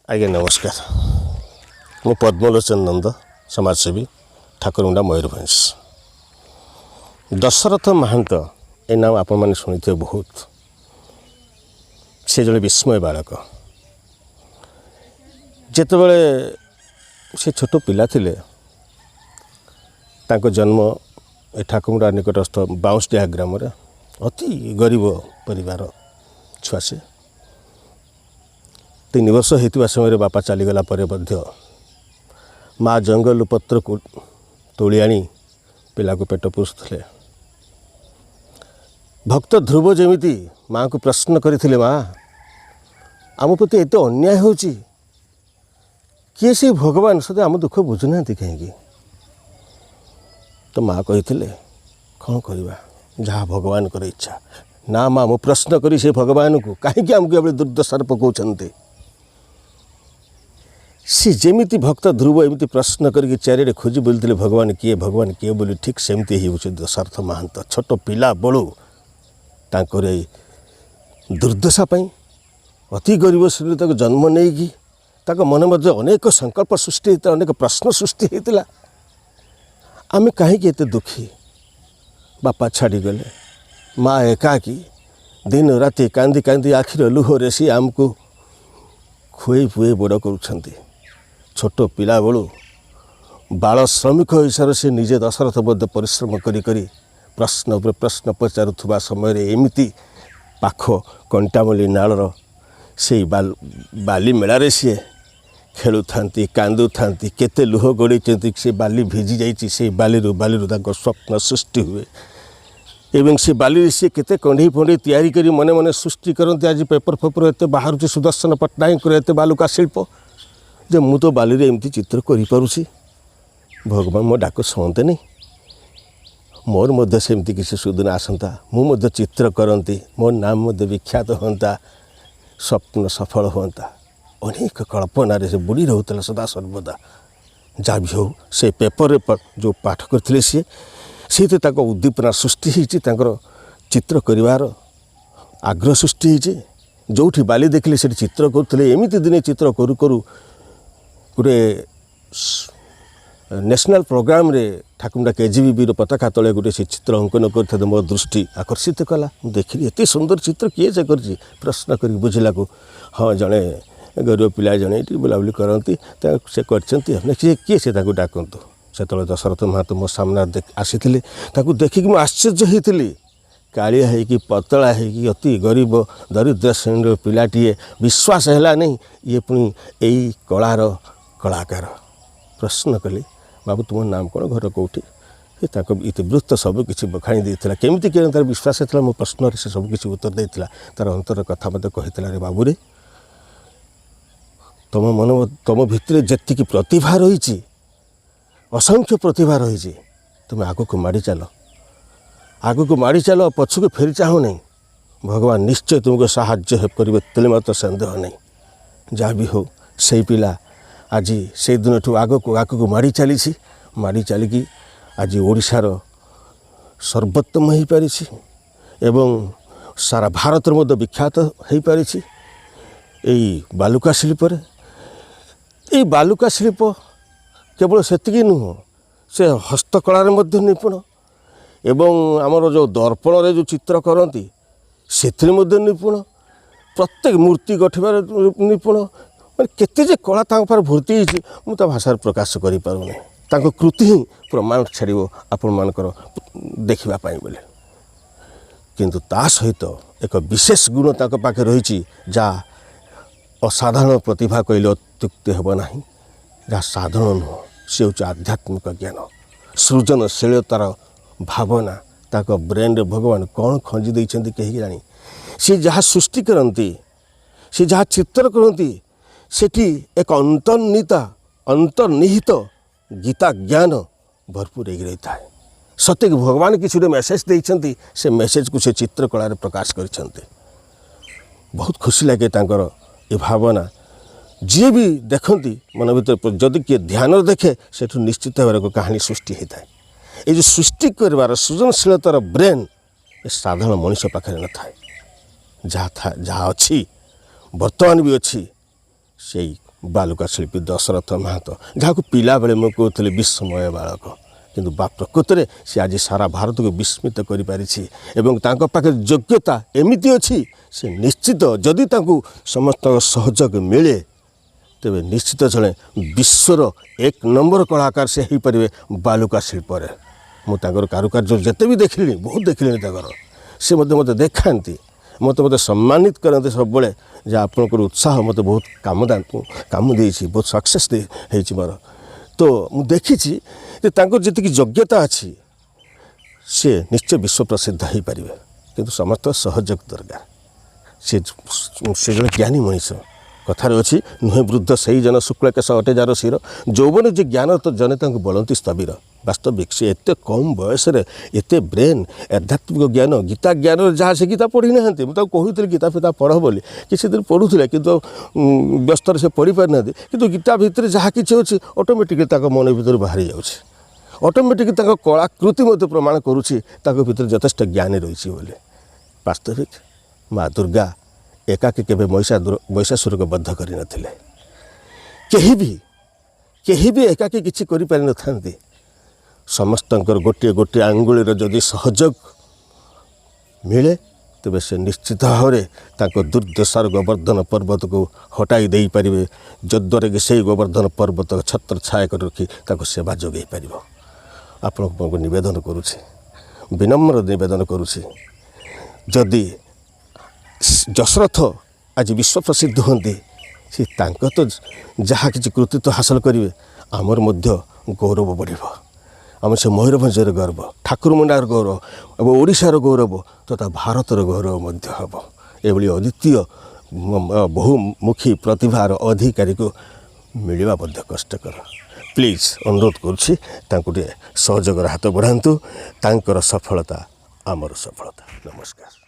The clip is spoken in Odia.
ଆଜ୍ଞା ନମସ୍କାର। ମୁଁ ପଦ୍ମଲୋଚନ ନନ୍ଦ, ସମାଜସେବୀ, ଠାକୁରମୁଣ୍ଡା, ମୟୂରଭଞ୍ଜ। ଦଶରଥ ମହାନ୍ତ, ଏ ନାମ ଆପଣମାନେ ଶୁଣିଥିବେ ବହୁତ। ସେ ଜଣେ ବିସ୍ମୟ ବାଳକ। ଯେତେବେଳେ ସେ ଛୋଟ ପିଲା ଥିଲେ, ତାଙ୍କ ଜନ୍ମ ଏ ଠାକୁରମୁଣ୍ଡା ନିକଟସ୍ଥ ବାଉଁଶଡିହା ଗ୍ରାମରେ। ଅତି ଗରିବ ପରିବାର ଛୁଆ ସେ। 3 ବର୍ଷ ହେଇଥିବା ସମୟରେ ବାପା ଚାଲିଗଲା ପରେ ମଧ୍ୟ ମା ଜଙ୍ଗଲରୁ ପତ୍ରକୁ ତୋଳି ଆଣି ପିଲାକୁ ପେଟ ପୋଷୁଥିଲେ। ଭକ୍ତ ଧ୍ରୁବ ଯେମିତି ମାଆଙ୍କୁ ପ୍ରଶ୍ନ କରିଥିଲେ, "ମା, ଆମ ପ୍ରତି ଏତେ ଅନ୍ୟାୟ ହେଉଛି, କିଏ ସେ ଭଗବାନ? ସତେ ଆମ ଦୁଃଖ ବୁଝୁନାହାନ୍ତି କାହିଁକି?" ତ ମା କହିଥିଲେ, "କ'ଣ କରିବା, ଯାହା ଭଗବାନଙ୍କର ଇଚ୍ଛା।" "ନା ମା, ମୁଁ ପ୍ରଶ୍ନ କରି ସେ ଭଗବାନଙ୍କୁ, କାହିଁକି ଆମକୁ ଏଭଳି ଦୁର୍ଦ୍ଦଶାରେ ପକାଉଛନ୍ତି?" ସେ ଯେମିତି ଭକ୍ତ ଧ୍ରୁବ ଏମିତି ପ୍ରଶ୍ନ କରିକି ଚାରିଆଡ଼େ ଖୋଜି ବୁଲିଥିଲେ, ଭଗବାନ କିଏ, ଭଗବାନ କିଏ ବୋଲି, ଠିକ୍ ସେମିତି ହେଉଛି ଦଶରଥ ମହାନ୍ତ। ଛୋଟ ପିଲା ବେଳୁ ତାଙ୍କର ଏଇ ଦୁର୍ଦ୍ଦଶା ପାଇଁ, ଅତି ଗରିବ ଶ୍ରେଣୀରେ ତାକୁ ଜନ୍ମ ନେଇକି ତାଙ୍କ ମନେ ମଧ୍ୟ ଅନେକ ସଂକଳ୍ପ ସୃଷ୍ଟି ହେଇଥିଲା, ଅନେକ ପ୍ରଶ୍ନ ସୃଷ୍ଟି ହେଇଥିଲା। ଆମେ କାହିଁକି ଏତେ ଦୁଃଖୀ? ବାପା ଛାଡ଼ିଗଲେ, ମା ଏକାକୀ ଦିନ ରାତି କାନ୍ଦି କାନ୍ଦି ଆଖିର ଲୁହରେ ସିଏ ଆମକୁ ଖୁଏଇ ପୁଏଇ ବଡ଼ କରୁଛନ୍ତି। ଛୋଟ ପିଲାବେଳୁ ବାଳ ଶ୍ରମିକ ହିସାବରେ ସେ ନିଜେ ଦଶରଥ ମଧ୍ୟ ପରିଶ୍ରମ କରି କରି ପ୍ରଶ୍ନ ଉପରେ ପ୍ରଶ୍ନ ପଚାରୁଥିବା ସମୟରେ ଏମିତି ପାଖ କଣ୍ଟାମଲି ନାଳର ସେଇ ବାଲି ମେଳାରେ ସିଏ ଖେଳୁଥାନ୍ତି, କାନ୍ଦୁଥାନ୍ତି, କେତେ ଲୁହ ଗଡ଼େଇଛନ୍ତି, ସେ ବାଲି ଭିଜି ଯାଇଛି। ସେଇ ବାଲିରୁ ତାଙ୍କ ସ୍ୱପ୍ନ ସୃଷ୍ଟି ହୁଏ ଏବଂ ସେ ବାଲିରେ ସିଏ କେତେ କଣ୍ଢେଇ ଫଣ୍ଡେଇ ତିଆରି କରି ମନେ ମନେ ସୃଷ୍ଟି କରନ୍ତି। ଆଜି ପେପର ଫେପର ଏତେ ବାହାରୁଛି, ସୁଦର୍ଶନ ପଟ୍ଟନାୟକଙ୍କର ଏତେ ବାଲୁକା ଶିଳ୍ପ ଯେ ମୁଁ ତ ବାଲିରେ ଏମିତି ଚିତ୍ର କରିପାରୁଛି, ଭଗବାନ ମୋ ଡାକ ଶୁଣନ୍ତେନି? ମୋର ମଧ୍ୟ ସେମିତି କିଛି ସୁଦିନ ଆସନ୍ତା, ମୁଁ ମଧ୍ୟ ଚିତ୍ର କରନ୍ତି, ମୋ ନାମ ମଧ୍ୟ ବିଖ୍ୟାତ ହୁଅନ୍ତା, ସ୍ୱପ୍ନ ସଫଳ ହୁଅନ୍ତା। ଅନେକ କଳ୍ପନାରେ ସେ ବୁଡ଼ି ରହୁଥିଲା ସଦା ସର୍ବଦା। ଯାହା ବି ହେଉ, ସେ ପେପରରେ ଯେଉଁ ପାଠ କରିଥିଲେ ସିଏ, ସେଇଥିରେ ତାଙ୍କ ଉଦ୍ଦୀପନା ସୃଷ୍ଟି ହେଇଛି, ତାଙ୍କର ଚିତ୍ର କରିବାର ଆଗ୍ରହ ସୃଷ୍ଟି ହେଇଛି। ଯେଉଁଠି ବାଲି ଦେଖିଲେ ସେଠି ଚିତ୍ର କରୁଥିଲେ। ଏମିତି ଦିନେ ଚିତ୍ର କରୁ କରୁ ଗୋଟେ ନ୍ୟାସନାଲ୍ ପ୍ରୋଗ୍ରାମରେ ଠାକୁରମୁଣ୍ଡା କେଜିବିବିର ପତାକା ତଳେ ଗୋଟେ ସେ ଚିତ୍ର ଅଙ୍କନ କରିଥିଲେ। ମୋ ଦୃଷ୍ଟି ଆକର୍ଷିତ କଲା। ମୁଁ ଦେଖିଲି, ଏତେ ସୁନ୍ଦର ଚିତ୍ର କିଏ ସେ କରିଛି? ପ୍ରଶ୍ନ କରିକି ବୁଝିଲାକୁ, ହଁ, ଜଣେ ଗରିବ ପିଲା ଜଣେ ଏଠି ବୁଲାବୁଲି କରନ୍ତି, ସେ କରିଛନ୍ତି। ସିଏ କିଏ? ସେ ତାଙ୍କୁ ଡାକନ୍ତୁ। ସେତେବେଳେ ଦଶରଥ ମହାନ୍ତ ମୋ ସାମ୍ନାରେ ଆସିଥିଲେ। ତାକୁ ଦେଖିକି ମୁଁ ଆଶ୍ଚର୍ଯ୍ୟ ହେଇଥିଲି। କାଳିଆ ହେଇକି, ପତଳା ହେଇକି, ଅତି ଗରିବ ଦରିଦ୍ର ଶ୍ରେଣୀର ପିଲାଟିଏ, ବିଶ୍ୱାସ ହେଲାନି ଇଏ ପୁଣି ଏଇ କଳାର କଳାକାର। ପ୍ରଶ୍ନ କଲି, "ବାବୁ, ତୁମ ନାମ କ'ଣ? ଘର କେଉଁଠି?" ସେ ତାଙ୍କ ଇତିବୃତ୍ତ ସବୁ କିଛି ବଖାଣି ଦେଇଥିଲା। କେମିତି କେମିତି ତାର ବିଶ୍ୱାସ ହେଇଥିଲା ମୋ ପ୍ରଶ୍ନରେ, ସେ ସବୁ କିଛି ଉତ୍ତର ଦେଇଥିଲା। ତାର ଅନ୍ତର କଥା ମୋତେ କହିଥିଲା, "ରେ ବାବୁରେ, ତୁମ ମନ, ତୁମ ଭିତରେ ଯେତିକି ପ୍ରତିଭା ରହିଛି, ଅସଂଖ୍ୟ ପ୍ରତିଭା ରହିଛି, ତୁମେ ଆଗକୁ ମାଡ଼ି ଚାଲ, ଆଗକୁ ମାଡ଼ି ଚାଲ, ପଛକୁ ଫେରି ଚାହୁଁ ନାହିଁ। ଭଗବାନ ନିଶ୍ଚୟ ତୁମକୁ ସାହାଯ୍ୟ କରିବେ, ତିଳେ ମାତ୍ର ସନ୍ଦେହ ନାହିଁ।" ଯାହା ବି ହେଉ, ସେଇ ପିଲା ଆଜି ସେଇ ଦିନଠୁ ଆଗକୁ ଆଗକୁ ମାଡ଼ି ଚାଲିଛି। ମାଡ଼ି ଚାଲିକି ଆଜି ଓଡ଼ିଶାର ସର୍ବୋତ୍ତମ ହୋଇପାରିଛି ଏବଂ ସାରା ଭାରତରେ ମଧ୍ୟ ବିଖ୍ୟାତ ହୋଇପାରିଛି ଏଇ ବାଲୁକା ଶିଳ୍ପରେ। ଏଇ ବାଲୁକା ଶିଳ୍ପ କେବଳ ସେତିକି ନୁହଁ, ସେ ହସ୍ତକଳାରେ ମଧ୍ୟ ନିପୁଣ ଏବଂ ଆମର ଯେଉଁ ଦର୍ପଣରେ ଯେଉଁ ଚିତ୍ର କରନ୍ତି, ସେଥିରେ ମଧ୍ୟ ନିପୁଣ। ପ୍ରତ୍ୟେକ ମୂର୍ତ୍ତି ଗଢ଼ିବାରେ ନିପୁଣ। ମାନେ କେତେ ଯେ କଳା ତାଙ୍କ ପାଖରେ ଭର୍ତ୍ତି ହେଇଛି, ମୁଁ ତା ଭାଷାରେ ପ୍ରକାଶ କରିପାରୁନି। ତାଙ୍କ କୃତି ହିଁ ପ୍ରମାଣ ଛାଡ଼ିବ ଆପଣମାନଙ୍କର ଦେଖିବା ପାଇଁ ବୋଲି। କିନ୍ତୁ ତା ସହିତ ଏକ ବିଶେଷ ଗୁଣ ତାଙ୍କ ପାଖରେ ରହିଛି, ଯାହା ଅସାଧାରଣ ପ୍ରତିଭା କହିଲେ ଅତ୍ୟୁକ୍ତି ହେବ ନାହିଁ, ଯାହା ସାଧାରଣ ନୁହଁ। ସେ ହେଉଛି ଆଧ୍ୟାତ୍ମିକ ଜ୍ଞାନ, ସୃଜନଶୀଳତାର ଭାବନା। ତାଙ୍କ ବ୍ରେନ୍ରେ ଭଗବାନ କ'ଣ ଖଞ୍ଜି ଦେଇଛନ୍ତି କେହି ଜାଣି। ସେ ଯାହା ସୃଷ୍ଟି କରନ୍ତି, ସେ ଯାହା ଚିତ୍ର କରନ୍ତି, ସେଠି ଏକ ଅନ୍ତର୍ନିହିତ ଗୀତା ଜ୍ଞାନ ଭରପୁର ହେଇକି ରହିଥାଏ। ସତେକି ଭଗବାନ କିଛି ଗୋଟେ ମେସେଜ୍ ଦେଇଛନ୍ତି, ସେ ମେସେଜକୁ ସେ ଚିତ୍ରକଳାରେ ପ୍ରକାଶ କରିଛନ୍ତି। ବହୁତ ଖୁସି ଲାଗେ ତାଙ୍କର ଏ ଭାବନା। ଯିଏ ବି ଦେଖନ୍ତି, ମନ ଭିତରେ ଯଦି କିଏ ଧ୍ୟାନରେ ଦେଖେ, ସେଠୁ ନିଶ୍ଚିତ ଭାବରେ ଏକ କାହାଣୀ ସୃଷ୍ଟି ହେଇଥାଏ। ଏଇ ଯେଉଁ ସୃଷ୍ଟି କରିବାର ସୃଜନଶୀଳତାର ବ୍ରେନ୍, ଏ ସାଧାରଣ ମଣିଷ ପାଖରେ ନଥାଏ। ଯାହା ଥାଏ, ଯାହା ଅଛି, ବର୍ତ୍ତମାନ ବି ଅଛି, ସେଇ ବାଲୁକା ଶିଳ୍ପୀ ଦଶରଥ ମହାନ୍ତ, ଯାହାକୁ ପିଲାବେଳେ ମୁଁ କହୁଥିଲି ବିସ୍ମୟ ବାଳକ, କିନ୍ତୁ ବା ପ୍ରକୃତରେ ସେ ଆଜି ସାରା ଭାରତକୁ ବିସ୍ମିତ କରିପାରିଛି। ଏବଂ ତାଙ୍କ ପାଖରେ ଯୋଗ୍ୟତା ଏମିତି ଅଛି, ସେ ନିଶ୍ଚିତ ଯଦି ତାଙ୍କୁ ସମସ୍ତଙ୍କ ସହଯୋଗ ମିଳେ ତେବେ ନିଶ୍ଚିତ ଜଣେ ବିଶ୍ୱର ଏକ ନମ୍ବର କଳାକାର ସେ ହେଇପାରିବେ ବାଲୁକା ଶିଳ୍ପରେ। ମୁଁ ତାଙ୍କର କାରୁକାର୍ଯ୍ୟ ଯେତେ ବି ଦେଖିଲିଣି, ବହୁତ ଦେଖିଲିଣି ତାଙ୍କର। ସେ ମଧ୍ୟ ମୋତେ ଦେଖାନ୍ତି, ମୋତେ ମୋତେ ସମ୍ମାନିତ କରନ୍ତି ସବୁବେଳେ ଯେ ଆପଣଙ୍କର ଉତ୍ସାହ ମୋତେ ବହୁତ କାମ ଦେଇଛି, ବହୁତ ସକ୍ସେସ୍ ଦେଇ ହେଇଛି ମୋର। ତ ମୁଁ ଦେଖିଛି ଯେ ତାଙ୍କର ଯେତିକି ଯୋଗ୍ୟତା ଅଛି, ସେ ନିଶ୍ଚୟ ବିଶ୍ୱ ପ୍ରସିଦ୍ଧ ହେଇପାରିବେ, କିନ୍ତୁ ସମସ୍ତ ସହଯୋଗ ଦରକାର। ସେ ଜଣେ ଜ୍ଞାନୀ ମଣିଷ। କଥାରେ ଅଛି, ନୁହେଁ ବୃଦ୍ଧ ସେଇ ଜନ, ଶୁକ୍ଳ କେଶ ଅଟେ ଯାର ଶିର, ଯୌବନ ଯେ ଜ୍ଞାନ ତ ଜନେ ତାଙ୍କୁ ବୋଲନ୍ତି ସ୍ଥବିର। ବାସ୍ତବିକ ସେ ଏତେ କମ୍ ବୟସରେ ଏତେ ବ୍ରେନ୍, ଆଧ୍ୟାତ୍ମିକ ଜ୍ଞାନ, ଗୀତା ଜ୍ଞାନର ଯାହା, ସେ ଗୀତା ପଢ଼ି ନାହାନ୍ତି। ମୁଁ ତାକୁ କହୁଥିଲି ଗୀତା ଫିତା ପଢ଼ ବୋଲି, କିଛି ଦିନ ପଢ଼ୁଥିଲେ, କିନ୍ତୁ ବ୍ୟସ୍ତରେ ସେ ପଢ଼ିପାରିନାହାନ୍ତି। କିନ୍ତୁ ଗୀତା ଭିତରେ ଯାହା କିଛି ଅଛି, ଅଟୋମେଟିକଲି ତାଙ୍କ ମନ ଭିତରୁ ବାହାରି ଯାଉଛି। ଅଟୋମେଟିକ୍ ତାଙ୍କ କଳାକୃତି ମଧ୍ୟ ପ୍ରମାଣ କରୁଛି ତାଙ୍କ ଭିତରେ ଯଥେଷ୍ଟ ଜ୍ଞାନୀ ରହିଛି ବୋଲି। ବାସ୍ତବିକ ମା ଦୁର୍ଗା ଏକାକୀ କେବେ ମହିଷାସୁରକୁ ବଦ୍ଧ କରିନଥିଲେ। କେହି ବି ଏକାକୀ କିଛି କରିପାରିନଥାନ୍ତି। ସମସ୍ତଙ୍କର ଗୋଟିଏ ଗୋଟିଏ ଆଙ୍ଗୁଳିର ଯଦି ସହଯୋଗ ମିଳେ, ତେବେ ସେ ନିଶ୍ଚିତ ଭାବରେ ତାଙ୍କ ଦୁର୍ଦ୍ଦଶାର ଗୋବର୍ଦ୍ଧନ ପର୍ବତକୁ ହଟାଇ ଦେଇପାରିବେ, ଯଦ୍ୱାରା କି ସେଇ ଗୋବର୍ଦ୍ଧନ ପର୍ବତ ଛତ୍ର ଛାୟା କରି ରଖି ତାକୁ ସେବା ଯୋଗାଇ ପାରିବ। ଆପଣଙ୍କୁ ନିବେଦନ କରୁଛି, ବିନମ୍ର ନିବେଦନ କରୁଛି, ଯଦି ଦଶରଥ ଆଜି ବିଶ୍ୱ ପ୍ରସିଦ୍ଧ ହୁଅନ୍ତି, ସେ ତାଙ୍କ ତ ଯାହା କିଛି କୃତିତ୍ୱ ହାସଲ କରିବେ, ଆମର ମଧ୍ୟ ଗୌରବ ବଢ଼ିବ। ଆମ ସେ ମୟୂରଭଞ୍ଜର ଗର୍ବ, ଠାକୁରମୁଣ୍ଡାର ଗୌରବ ଏବଂ ଓଡ଼ିଶାର ଗୌରବ ତଥା ଭାରତର ଗୌରବ ମଧ୍ୟ ହେବ। ଏଭଳି ଅଦ୍ୱିତୀୟ ବହୁମୁଖୀ ପ୍ରତିଭାର ଅଧିକାରୀକୁ ମିଳିବା ମଧ୍ୟ କଷ୍ଟକର। ପ୍ଲିଜ୍ ଅନୁରୋଧ କରୁଛି, ତାଙ୍କୁ ଟିକେ ସହଯୋଗର ହାତ ବଢ଼ାନ୍ତୁ। ତାଙ୍କର ସଫଳତା ଆମର ସଫଳତା। ନମସ୍କାର।